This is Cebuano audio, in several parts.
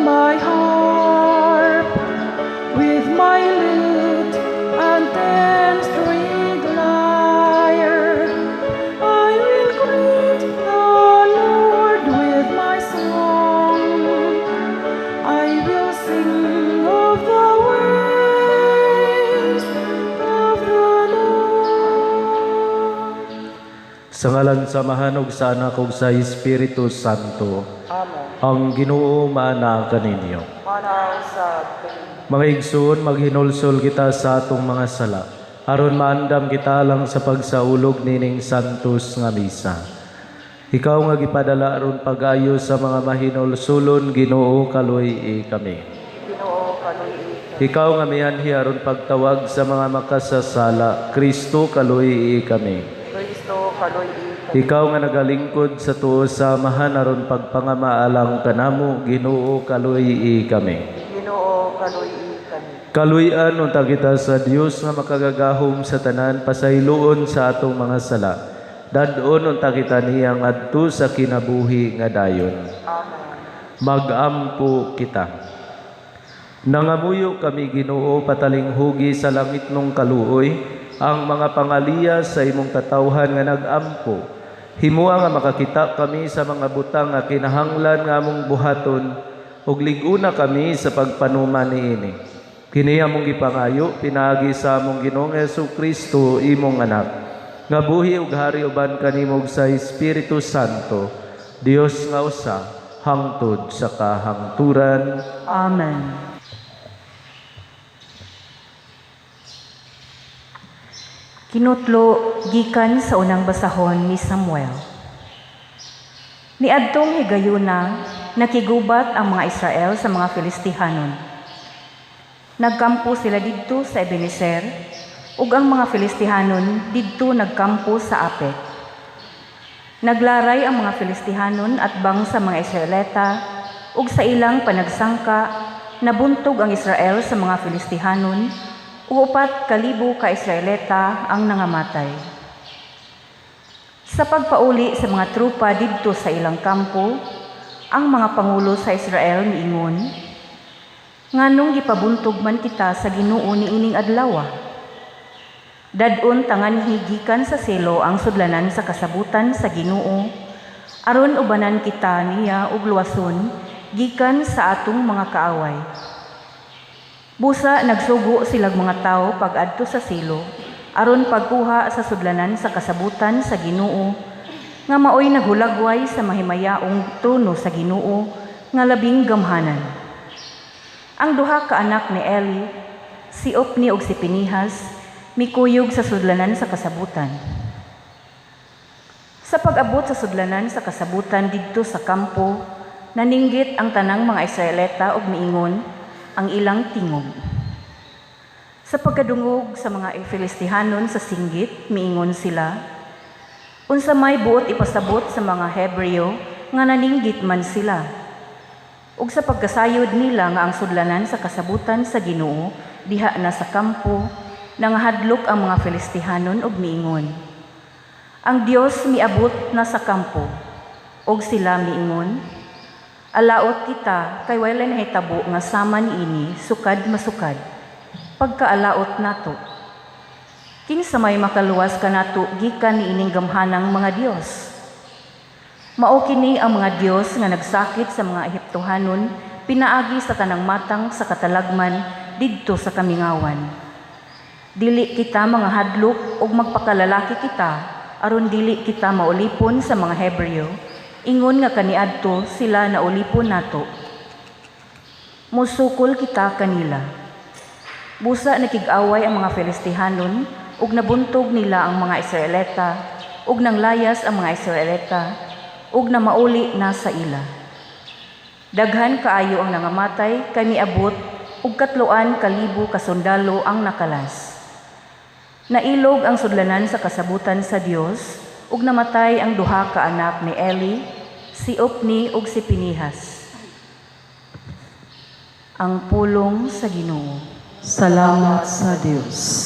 My harp, with my lute and 10-stringed lyre. I will greet the Lord with my song. I will sing of the ways of the Lord. Sa ngalan sa Amahan ug sa Anak ug sa Espiritu Santo. Amen. Ang Ginoo maana kaninyo. Maana usab kaninyo. Mga igsoon, maghinulsol kita sa atong mga sala aron maandam kita lang sa pagsaulog nining santos nga misa. Ikaw nga gipadala aron pag-ayo sa mga mahinulsulon, Ginoo, kaluy-i kami. Ginoo, kaluy-i kami. Ikaw nga mianhi aron pagtawag sa mga makasasala, Kristo, kaluy-i kami. Kristo, kaluy-i kami. Ikaw nga nagalingkod sa tuo sa Amahan aron pagpangamaalang kanamo, Ginoo, kaluy-i kami. Ginoo, kaluy-i kami. Kaluy-an unta kita sa Dios nga makagagahom sa tanan, pasayloon sa atong mga sala. Dad-on unta kita niya ngadto sa kinabuhi nga dayon. Amen. Magampo kita. Nangamuyo kami, Ginoo, patalinghugi sa langitnong kaluoy ang mga pangaliya sa imong katawhan nga nagampo. Himua nga makakita kami sa mga butang nga kinahanglan nga among buhaton ug lig-una kami sa pagpanuman niini. Kini among gipangayo pinaagi sa among Ginoong Kristo, imong anak, nga buhi ug hari uban kanimo ug sa Espiritu Santo, Dios nga usa, hangtod sa kahangturan. Amen. Kinutlo gikan sa unang basahon ni Samuel. Niadtong higayuna, nakigubat ang mga Israel sa mga Filistihanon. Nagkampo sila didto sa Ebenezer, ug ang mga Filistihanon didto nagkampo sa Apek. Naglaray ang mga Filistihanon atbang sa mga Israelita, ug sa ilang panagsangka, nabuntog ang Israel sa mga Filistihanon, ug 4,000 ka Israelita ang nangamatay. Sa pagpauli sa mga trupa didto sa ilang kampo, ang mga pangulo sa Israel miingon, "Nganong gipabuntog man kita sa Ginoo niining adlawa? Dad-on tanganhi gikan sa Silo ang sudlanan sa kasabutan sa Ginoo, aron ubanan kita niya og luwason gikan sa atong mga kaaway." Busa nagsugo silag mga tawo pag-adto sa Silo aron pagkuha sa sudlanan sa kasabutan sa Ginoo, nga maoy naghulagway sa mahimayaong trono sa Ginoo nga labing gamhanan. Ang duha ka anak ni Eli, si Opni ug si Pinihas, mikuyog sa sudlanan sa kasabutan. Sa pag-abot sa sudlanan sa kasabutan didto sa kampo, naninggit ang tanang mga Israelita ug miingon ang ilang tingog. Sa pagkadungog sa mga Filistihanon sa singgit, miingon sila, "Unsa may buot ipasabot sa mga Hebreo nga naninggit man sila?" Ug sa pagkasayod nila nga ang sudlanan sa kasabutan sa Ginoo diha na sa kampo, nangahadlok ang mga Filistihanon ug miingon, "Ang Dios miabot na sa kampo." Og sila miingon, "Alaot kita kay walay nahitabo nga sama niini sukad masukad. Pagkaalaot nato. Kinsa may makaluwas kanato gikan niining gamhanang mga Dios?" Mao kini ang mga Dios nga nagsakit sa mga Ehiptohanon pinaagi sa tanang matang sa katalagman didto sa kamingawan. Dili kita mga hadlok ug magpakalalaki kita aron dili kita maulipon sa mga Hebreo, ingon nga kaniadto sila naulipon nato. Musukol kita kanila. Busa nakig-away ang mga Filistihanon ug nabuntog nila ang mga Israelita ug nanglayas ang mga Israelita ug namauli na sa ila. Daghan kaayo ang nangamatay kay miabot ug 3,000 ka sundalo ang nakalas. Nailog ang sudlanan sa kasabutan sa Dios ug namatay ang duha ka anak ni Eli, si Opni ug si Pinihas. Ang pulong sa Ginoo. Salamat sa Dios.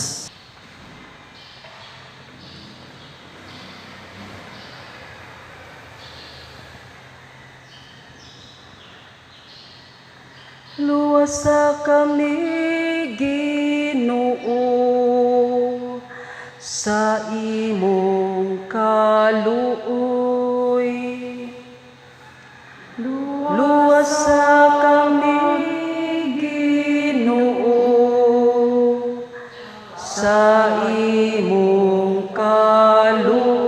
Luwasa kami, Ginoo, sa imong kaluoy. Luwasa kami, Ginoo, sa imong kaluoy.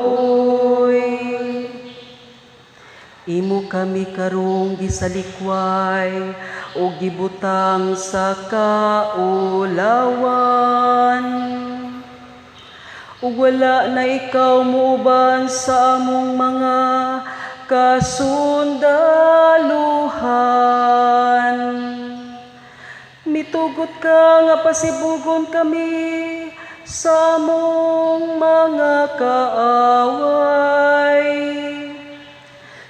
Imo kami karong gisalikway o gibutang sa kaulawan. Ug wala na ikaw muuban sa among mga kasundaluhan. Mitugot ka nga pasibugon kami sa among mga kaaway.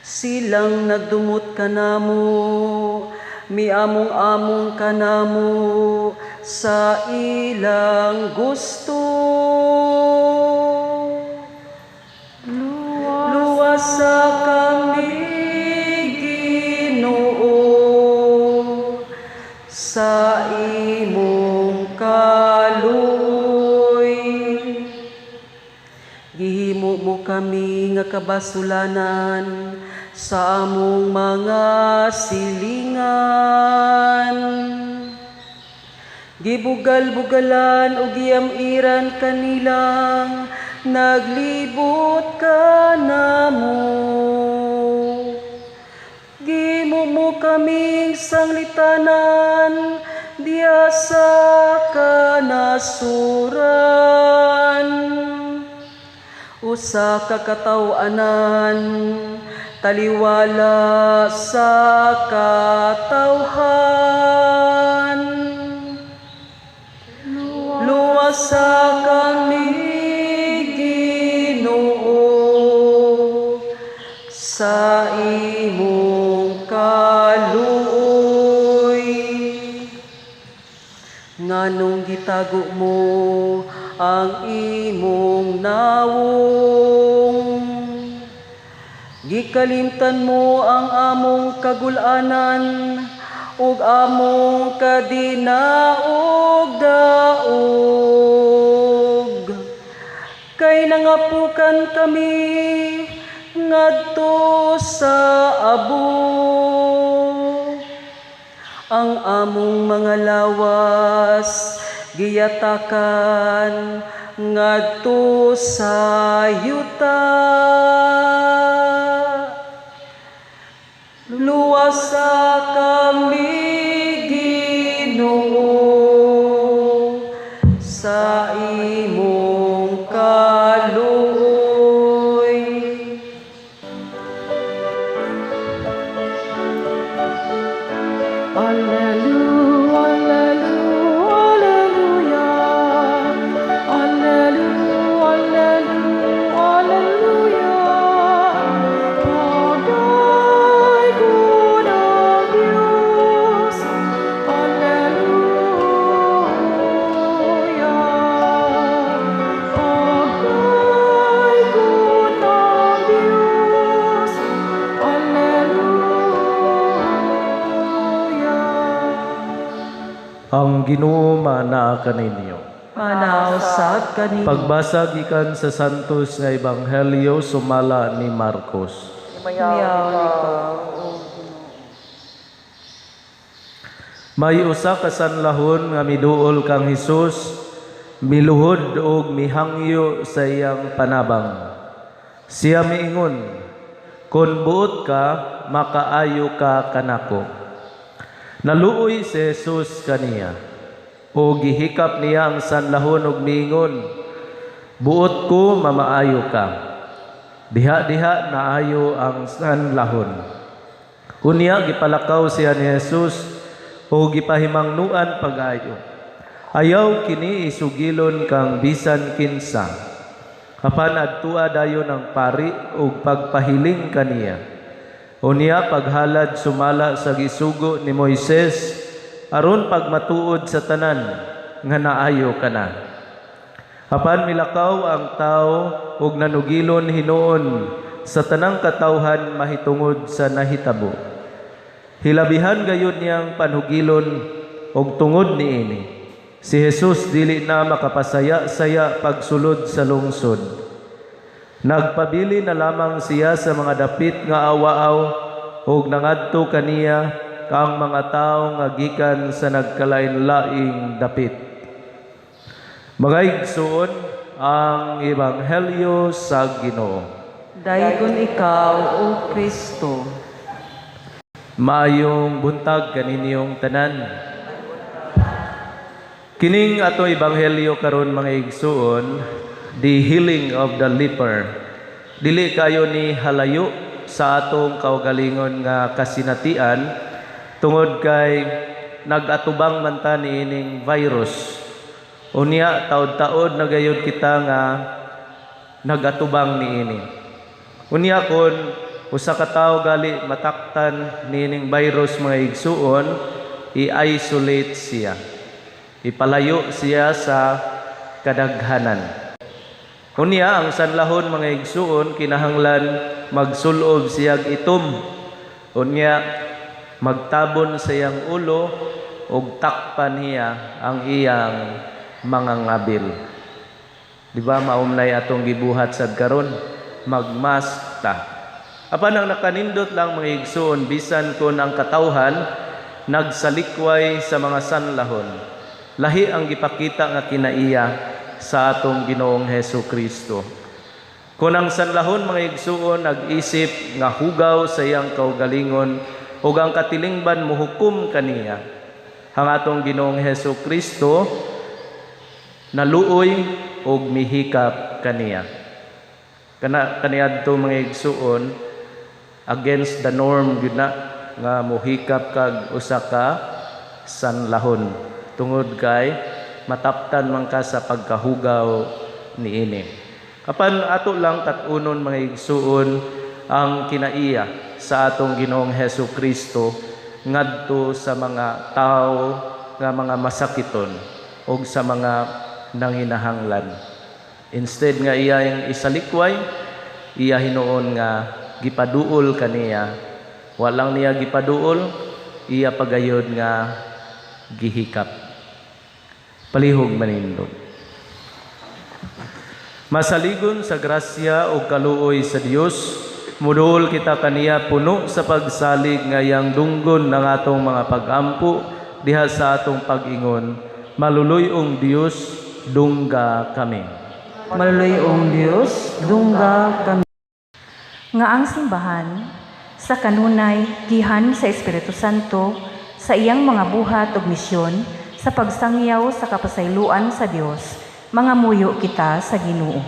Silang nagdumot kanamo, miamong-among kanamo sa ilang gusto. Luwasa kami, Ginoo, sa imong kaluoy. Gihimo mo kami nga kabasulanan sa among mga silingan. Gibugal-bugalan o giyamiran kanilang naglibot kanamo. Gihimo mo kaming sanglitanan diya sa kanasuran. Usa ka kataw-anan, taliwala sa katawhan. Luwasa kami, Ginoo, sa imong kaluoy. Nganong gitago mo ang imong nawong? Gikalimtan mo ang among kagulanan ug among kadinaog-daog. Kay nangapukan kami ngadto sa abo. Ang among mga lawas giyatakan ngadto sa yuta. Luwasa kami, Ginoo, sa imong kaluoy. Alleluia, alleluia, alleluia. Alleluia, alleluia, alleluia. Pagdaygon ang Diyos. Alleluia. Pagdaygon ang Diyos. Alleluia. Ang Ginoo maanaa kaninyo. Manaw sa kanino. Pagbasa gikan sa Santos nga Ebanghelyo sumala ni Marcos. Himayaw Himayaw ikaw, O Ginoo. May usa ka sanlahon nga miduol kang Hesus, miluhod og mihangyo sa iyang panabang. Siya miingon, "Kon buot ka, makaayo ka kanako." Naluoy si Jesus kaniya. O gihikap niya ang sanlahon og miingon, "Buot ko, mamaayo ka." Diha-diha naayo ang sanlahon. Unya gipalakaw siya ni Jesus o gipahimangnuan pag-ayo. Ayaw kini isugilon kang bisan kinsa. Apan adtua dayon ang pari ug pagpahiling kaniya. Unya paghalad sumala sa gisugo ni Moises aron pagmatuod sa tanan nga naayo kana. Apan milakaw ang tao ug nanugilon hinuon sa tanang katawhan mahitungod sa nahitabo. Hilabihan gayud niyang panhugilon og tungod niini, si Jesus dili na makapasaya-saya pagsulod sa lungsod. Nagpabili na lamang siya sa mga dapit nga awa-aw ug nangadto kaniya ang mga tawo nga gikan sa nagkalain-laing dapit. Mga igsoon, ang Ebanghelyo sa Ginoo. Daygon ikaw, O Kristo. Maayong buntag kaninyong tanan. Kining ato ebanghelyo karon, mga igsuon, the healing of the leper. Dili kayo ni halayo sa atong kaugalingon nga kasinatian tungod kay nag-atubang man ta niining virus. Unya taod-taod na gayud kita nga nag-atubang niini. Unya kon usa ka tawo gali mataktan niining virus, mga igsuon, i-isolate siya. Ipalayo siya sa kadaghanan. Unya ang sanlahon, mga igsuon, kinahanglan magsulob siyag itom. Unya magtabon sa iyang ulo ug takpan niya ang iyang mga ngabil. Di ba maumnay atong gibuhat sad karon, magmask ta. Apan ang nakanindot lang, mga igsuon, bisan kon ang katawhan nagsalikway sa mga sanlahon, lahi ang gipakita nga kinaiya sa atong Ginoong Hesu Kristo. Kung ang sanlahon, mga igsuon, nag-isip nga hugaw sa iyang kaugalingon ug ang katilingban muhukom kaniya, ang atong Ginoong Hesu Kristo naluoy ug mihikap kaniya. Kana kaniadto, mga igsuon, against the norm gyud na nga muhikap kag usa ka sanlahon tungod kay mataptan man ka sa pagkahugaw niini. Apan ato lang kat-unon, mga igsuon, ang kinaiya sa atong Ginoong Hesu Kristo ngadto sa mga tao nga mga masakiton ug sa mga nanginahanglan. Instead nga iya isalikway, iya hinuon nga gipaduol kaniya. Walang niya gipaduol, iya pagayod nga gihikap. Palihog manindog. Masaligon sa grasya o kaluoy sa Dios, muduol kita kaniya puno sa pagsalig nga iyang dunggon ng atong mga pagampo diha sa atong pag-ingon, "Maluluy-ong Dios, dungga kami." Maluluy-ong Dios, dungga kami. Nga ang simbahan sa kanunay gihan sa Espiritu Santo sa iyang mga buhat ug misyon sa pagsangyaw sa kapasayloan sa Dios, mangamuyo kita sa Ginoo.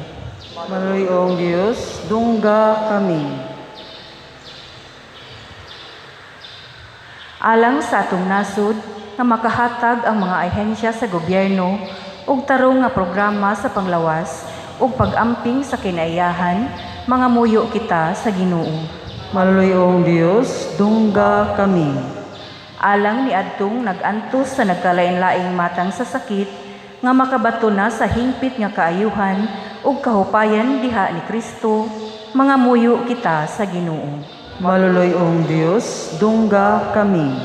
Maluluy-ong Dios, dungga kami. Alang sa atong nasod nga makahatag ang mga ahensya sa gobyerno og tarong nga programa sa panglawas ug pag-amping sa kinaiyahan, mangamuyo kita sa Ginoo. Maluluy-ong Dios, dungga kami. Alang niadtong nag-antos sa nagkalain-laing matang sa sakit nga makabato na sa hingpit nga kaayuhan ug kahupayan diha ni Kristo, mangamuyo kita sa Ginoo. Maluluy-ong Dios, dungga kami.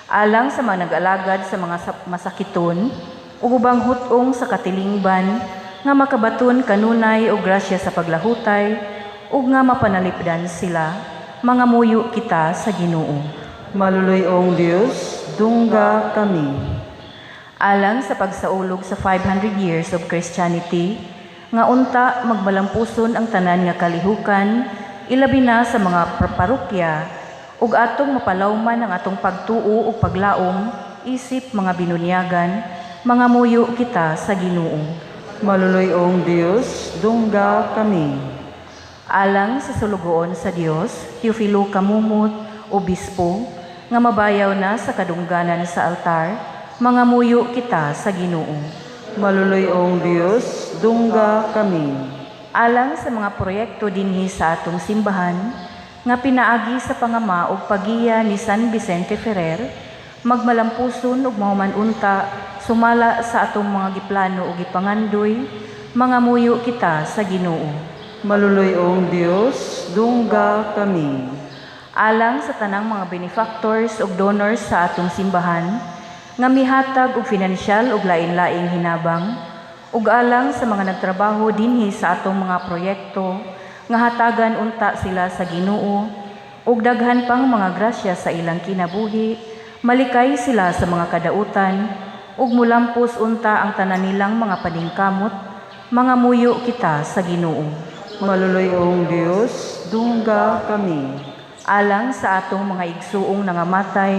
Alang sa mga nag-alagad sa mga masakiton ug ubang hut-ong sa katilingban nga makabaton kanunay og grasya sa paglahutay ug nga mapanalipdan sila, mangamuyo kita sa Ginoo. Maluluy-ong Dios, dungga kami. Alang sa pagsaulog sa 500 years of Christianity, nga unta magmalampuson ang tanan nga kalihukan, ilabi na sa mga parokya, ug atong mapalawman ang atong pagtuo ug paglaom isip mga binunyagan, mangamuyo kita sa Ginoo. Maluluy-ong Dios, dungga kami. Alang sa sulugoon sa Dios, Teofilo Camomot, Obispo, nga mabayaw na sa kadungganan sa altar, mangamuyo kita sa Ginoo. Maluluy-ong Dios, dungga kami. Alang sa mga proyekto dinhi sa atong simbahan, nga pinaagi sa pangama ug pagiya ni San Vicente Ferrer, magmalampuson ug mahuman unta sumala sa atong mga giplano ug gipangandoy, mangamuyo kita sa Ginoo. Maluluy-ong Dios, dungga kami. Alang sa tanang mga benefactors ug donors sa atong simbahan nga mihatag og finansyal ug lain-laing hinabang, ug alang sa mga nagtrabaho dinhi sa atong mga proyekto nga hatagan unta sila sa Ginoo ug daghan pang mga grasya sa ilang kinabuhi, malikay sila sa mga kadautan ug mulampos unta ang tanan nilang mga paningkamot, mangamuyo kita sa Ginoo. Maluluy-ong Dios, dungga kami. Alang sa atong mga igsuong nangamatay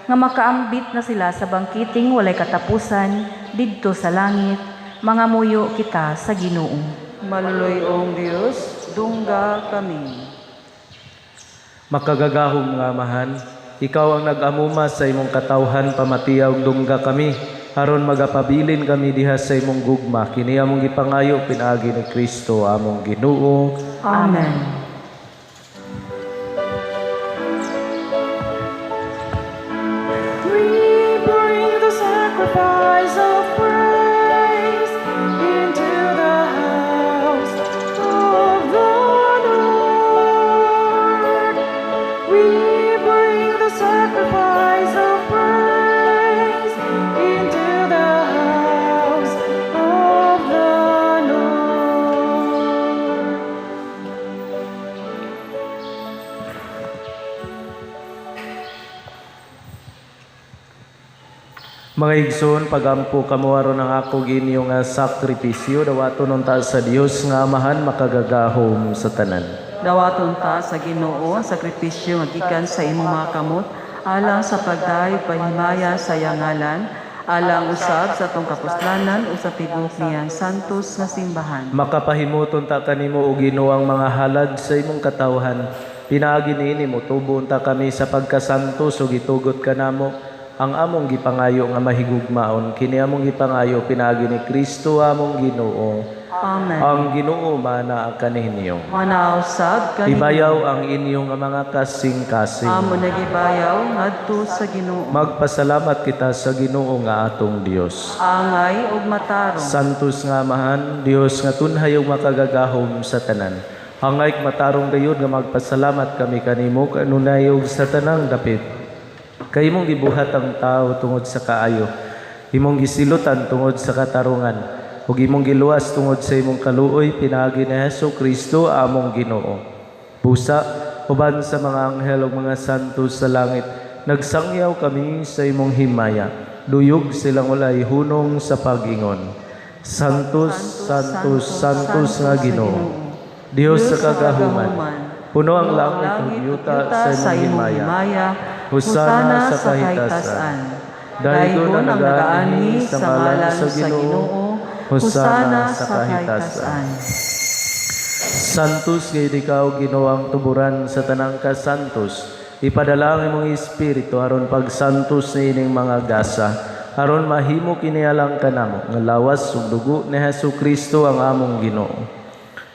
nga makaambit na sila sa bangkiting walay katapusan didto sa langit, mangamuyo kita sa Ginoo. Maluluy-ong Dios, dungga kami. Makagagahom nga Amahan, ikaw ang nag-amuma sa imong katawhan, pamatiya ug dungga kami aron magapabilin kami diha sa imong gugma. Kini among gipangayo pinaagi ni Kristo among Ginoo. Amen. We bring the sacrifice of praise into the house of the Lord. We bring the sacrifice of praise into the house of the Lord. Mga igsoon, pagampo kamo aron ang ako inyo nga sakripisyo, dawaton unta sa Dios nga Amahan makagagahom sa tanan. Dawaton ta sa Ginoo ang sakripisyo nga gikan sa imong mga kamot alang sa pagdayeg pahimaya sa iyang ngalan, alang usab sa atong kapuslanan ug sa tibuok niyang santos nga simbahan. Makapahimuton ta kanimo o Ginoo ang mga halad sa imong katawhan. Pinaagi niini motubo unta kami sa pagkasantos ug gitugot kanamo ang among gipangayo nga mahigugmaon. Kini among gipangayo pinaagi ni Kristo among Ginoo. Amen. Ang Ginoo mana kaninyo. Manausab kaninyo. Ibayaw ang inyong mga kasing-kasing. Amo nagibayaw ngadto sa Ginoo. Magpasalamat kita sa Ginoo nga atong Dios. Angay ug matarong. Santos nga Amahan, Dios nga tunhay ug makagagahom sa tanan. Angay matarong gayud nga magpasalamat kami kanimo kanunay ug sa tanang dapit. Kay imong gibuhat ang tao tungod sa kaayo, imong gisilutan tungod sa katarungan, ug imong giluwas tungod sa imong kaluoy pinaagi ni Hesus Kristo among Ginoo. Busa uban sa mga anghel ug mga santo sa langit, nagsangyaw kami sa imong himaya. Duyog silang walay hunong sa pag-ingon. Santos, Santos, Santos nga Ginoo. Dios sa kagahuman. Puno ang langit ug yuta sa imong himaya. Hosana sa kahitasan. Daygon ang nagaanhi sa ngalan sa Ginoo. Hosana sa kahitasan. Santos gayud ikaw Ginoo ang tuburan sa tanang kasantos. Ipadala ang imong espiritu aron pagsantos niining mga gasa, aron mahimo kini alang kanamo nga lawas ug dugo ni Hesus Kristo ang among Ginoo.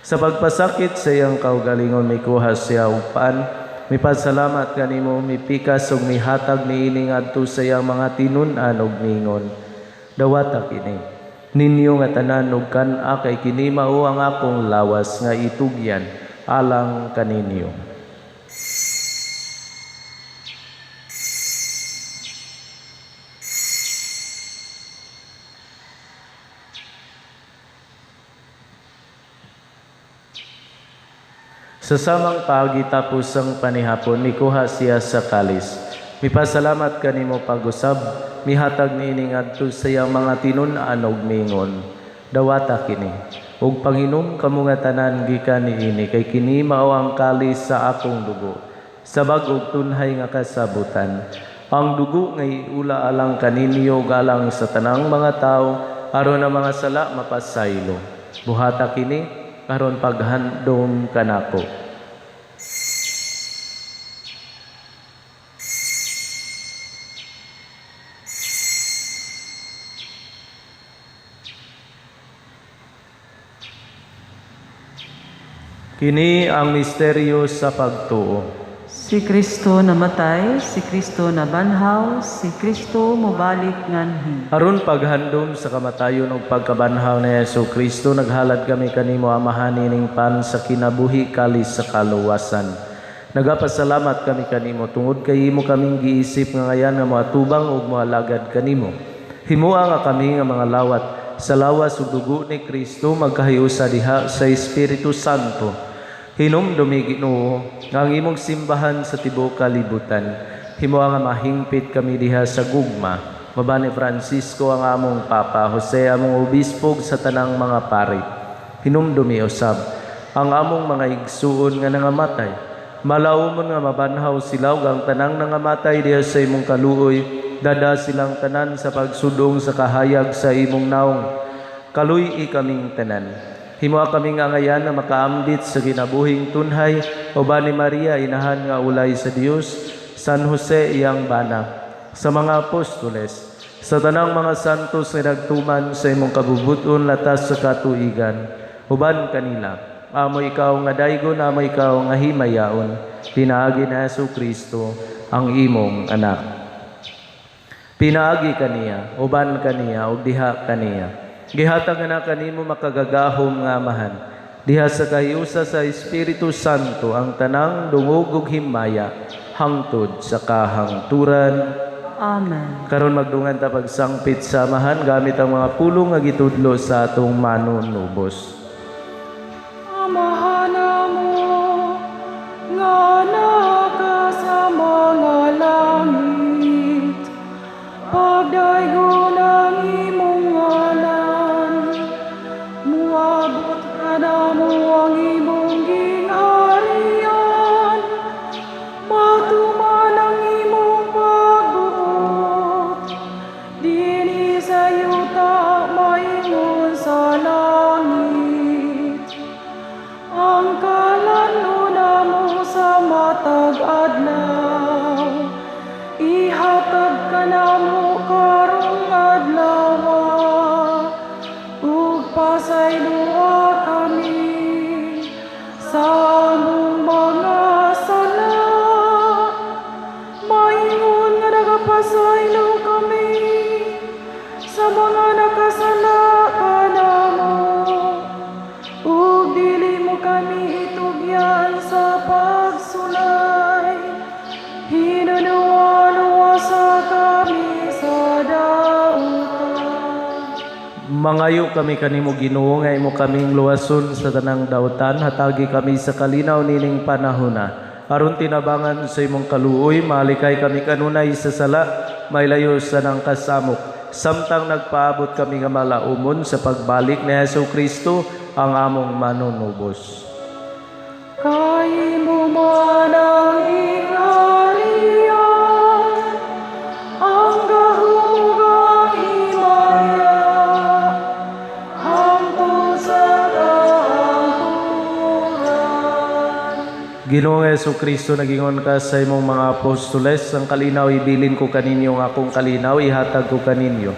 Sa pagpasakit sa iyang kaugalingon mikuha siya og pan, mipasalamat kanimo, mipikas ug mihatag niini ngadto sa iyang mga tinun-an ug miingon: Dawata kini ninyo nga tanan ug kan-a, kay kini mao ang akong lawas nga itugyan alang kaninyo. Sa samang paagi tapos ang panihapon, mikuha siya sa kalis. Mipasalamat kanimo pag-usab, mihatag niini ngadto sa iyang mga tinun-an ug miingon: Dawata kini ug panginom kamo nga tanan gikan niini, kay kini mao ang kalis sa akong dugo, sa bag-ong tunhay nga kasabutan. Ang dugo nga iula alang kaninyo ug alang sa tanang mga tawo aron ang mga sala mapasaylo. Buhata kini aron paghandom kanako. Kini ang misteryo sa pagtuo. Si Kristo namatay, si Kristo nabanhaw, si Kristo mobalik nganhi. Aron paghandom sa kamatayon ug pagkabanhaw ni Hesus Kristo, naghalad kami kanimo Amahan nining pan sa kinabuhi kalis sa kaluwasan. Nagapasalamat kami kanimo tungod kay imo kaming giisip nga ngayan nga moatubang ug moalagad kanimo. Himoa nga kami nga mga lawat sa lawas ug dugo ni Kristo magkahiusa diha sa Espiritu Santo. Hinumdumi, Ginoo, nga ang imong simbahan sa tibuok kalibutan. Himoa nga mahingpit kami diha sa gugma. Uban ni Francisco ang among Papa, Jose among obispo ug sa tanang mga pari. Hinumdumi usab ang among mga igsuon nga nangamatay. Malaumon nga mabanhaw sila ug ang tanang nangamatay diha sa imong kaluoy, dad-a silang tanan sa pagsudong sa kahayag sa imong naong. Kaluy-i kaming tanan. Himoa kaming angayan na makaambit sa kinabuhing tunhay uban ni Maria, inahan nga ulay sa Dios, San Jose iyang bana, sa mga apostoles, sa tanang mga santos nga nagtuman sa imong kabubuton latas sa katuigan. Uban kanila, amo ikaw nga daygon, amo ikaw nga himayaon, pinaagi ni Hesu Kristo, ang imong anak. Pinaagi kaniya, uban kaniya, ug diha kaniya. Gihatag na kanimo makagagahom nga Amahan, diha sa kahiusa sa Espiritu Santo, ang tanang dungog ug himaya hangtod sa kahangturan. Amen. Karon magdungan ta pagsangpit sa Amahan gamit ang mga pulong nga gitudlo sa atong manunubos. Amahan namo nga naa ka sa mga langit, pagdaygon ang imong ngalan, muabot kanamo ang imong gingharian, matuman ang imong pagbuot, dinhi sa yuta maingon sa langit. Ang kalan-on namo sa matag adlaw, ihatag kanamo karong adlaw, ug pasayloa kami sa among mga sala, maingon nga nagapasaylo kami sa mga nakasala kanamo, ug dili mo kami itugyan sa pagsulay, hinunuwa luwasa kami sa dautan. Mangayo kami kanimo, Ginoo, nga imo kaming luwason sa tanang dautan. Hatagi kami sa kalinaw nining panahona. Aron tinabangan sa imong kaluoy, malikay kami kanunay sa sala, mailayo sa nang kasamok, samtang nagpaabot kami nga malaumon sa pagbalik ni Hesu Kristo ang among manunubos. Kay imo man ang gingharian, ang gahom ug ang himaya, hangtod sa kahangturan. Ginoong Hesu Kristo, nagingon ka sa imong mga apostoles, "Ang kalinaw ibilin ko kaninyo, ang akong kalinaw ihatag ko kaninyo.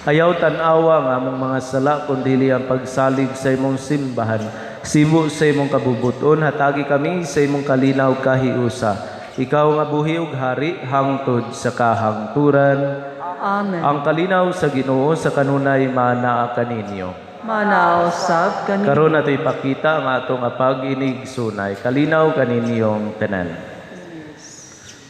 Ayaw tan-awa ang among mga sala, kundi ang pagsalig sa imong simbahan. Sibo sa imong kabubuton, hatagi kami sa imong kalinaw kahiusa. Ikaw nga buhi ug hari hangtod sa kahangturan." Amen. Ang kalinaw sa Ginoo sa kanunay manaa kaninyo. Manaa usab kaninyo. Karon nato ipakita ang atong pag-inigsunay. Kalinaw kaninyong tanan.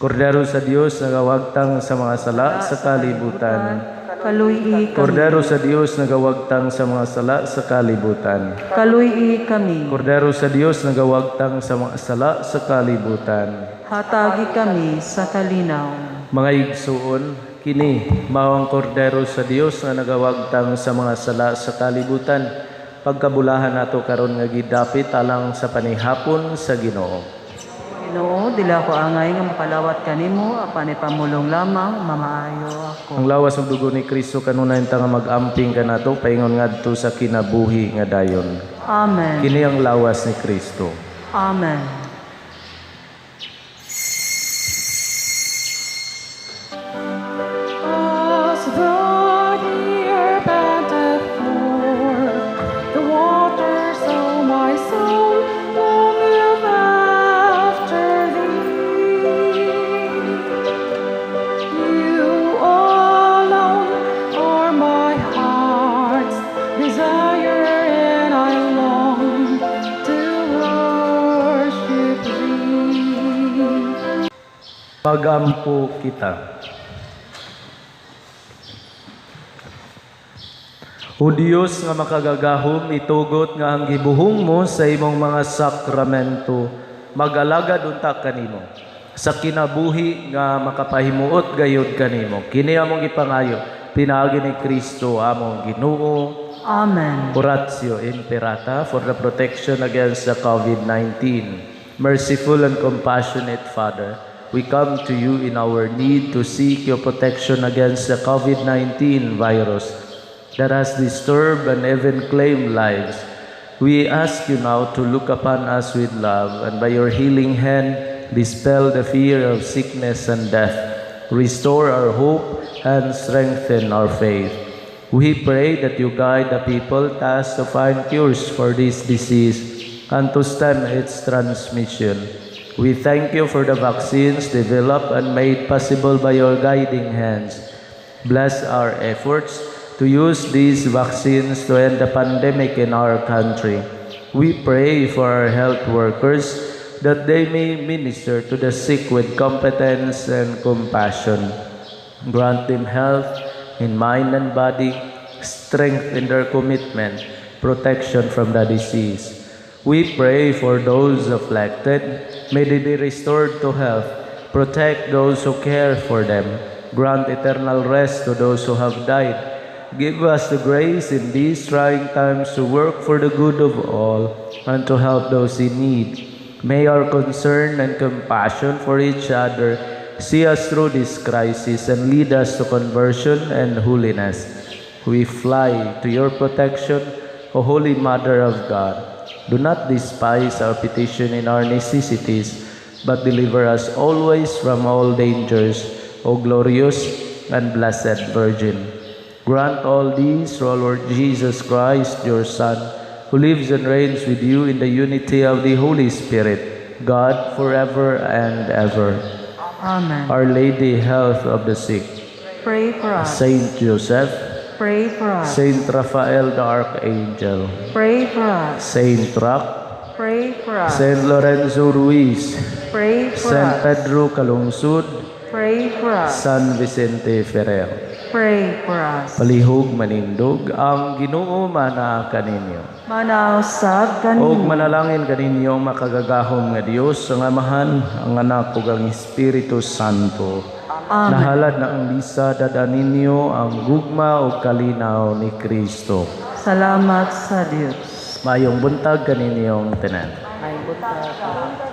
Kordero sa Dios nagawagtang sa mga sala sa kalibutan. Kaluy-i kami. Kordero sa Dios nagawagtang sa mga sala sa kalibutan. Kaluy-i kami. Kordero sa Dios nagawagtang sa mga sala sa kalibutan. Hatagi kami sa kalinaw. Mga igsuon, kini mao ang Kordero sa Dios nga nagawagtang sa mga sala sa kalibutan. Pagkabulahan nato karon nga gidapit alang sa panihapon sa Ginoo. Ginoo, dili ako angay nga makalawat kanimo, apan ipamulong lamang, mamaayo ako. Ang lawas ug dugo ni Kristo kanunay ta nga mag-amping kanato paingon ngadto sa kinabuhi nga dayon. Amen. Kini ang lawas ni Kristo. Amen. As the deer panteth for the water, so my soul longeth after thee. You alone are my heart's desire, and I long to worship. Magampo kita. O Dios nga makagagahom, itugot nga ang gibuhong mo sa imong mga sakramento, mag-alagad unta kanimo sa kinabuhi nga makapahimuot gayod kanimo. Kini among gipangayo pinaagi ni Kristo among Ginoo. Amen. Oratio Imperata for the protection against the COVID-19. Merciful and compassionate Father, we come to you in our need to seek your protection against the COVID-19 virus that has disturbed and even claimed lives. We ask you now to look upon us with love and by your healing hand dispel the fear of sickness and death. Restore our hope and strengthen our faith. We pray that you guide the people tasked to find cures for this disease and to stem its transmission. We thank you for the vaccines developed and made possible by your guiding hands. Bless our efforts to use these vaccines to end the pandemic in our country. We pray for our health workers that they may minister to the sick with competence and compassion. Grant them health in mind and body, strength in their commitment, protection from the disease. We pray for those afflicted. May they be restored to health. Protect those who care for them. Grant eternal rest to those who have died. Give us the grace in these trying times to work for the good of all and to help those in need. May our concern and compassion for each other see us through this crisis and lead us to conversion and holiness. We fly to your protection, O Holy Mother of God. Do not despise our petition in our necessities, but deliver us always from all dangers, O glorious and blessed Virgin. Grant all these through our Lord Jesus Christ, your Son, who lives and reigns with you in the unity of the Holy Spirit, God, forever and ever. Amen. Our Lady, Health of the Sick, Pray for us. Saint Joseph, Pray for us. Saint Raphael the Archangel, Pray for us. Saint Roch, Pray for us. Saint Lorenzo Ruiz, Pray for Saint us. Pedro Calungsod, Pray for us. San Vicente Ferrer. Pray for us. Palihog manindog ang Ginoo manaa kaninyo. Manaa usab Og kaninyo. manalangin kaninyo ang makagagahom nga Dios, ang Amahan, ang Anak ug ang Espiritu Santo. Amen. Nahalad na ang misa, dad-a ninyo ang gugma ug kalinaw ni Kristo. Salamat sa Dios. Maayong buntag kaninyong tanan. Maayong buntag.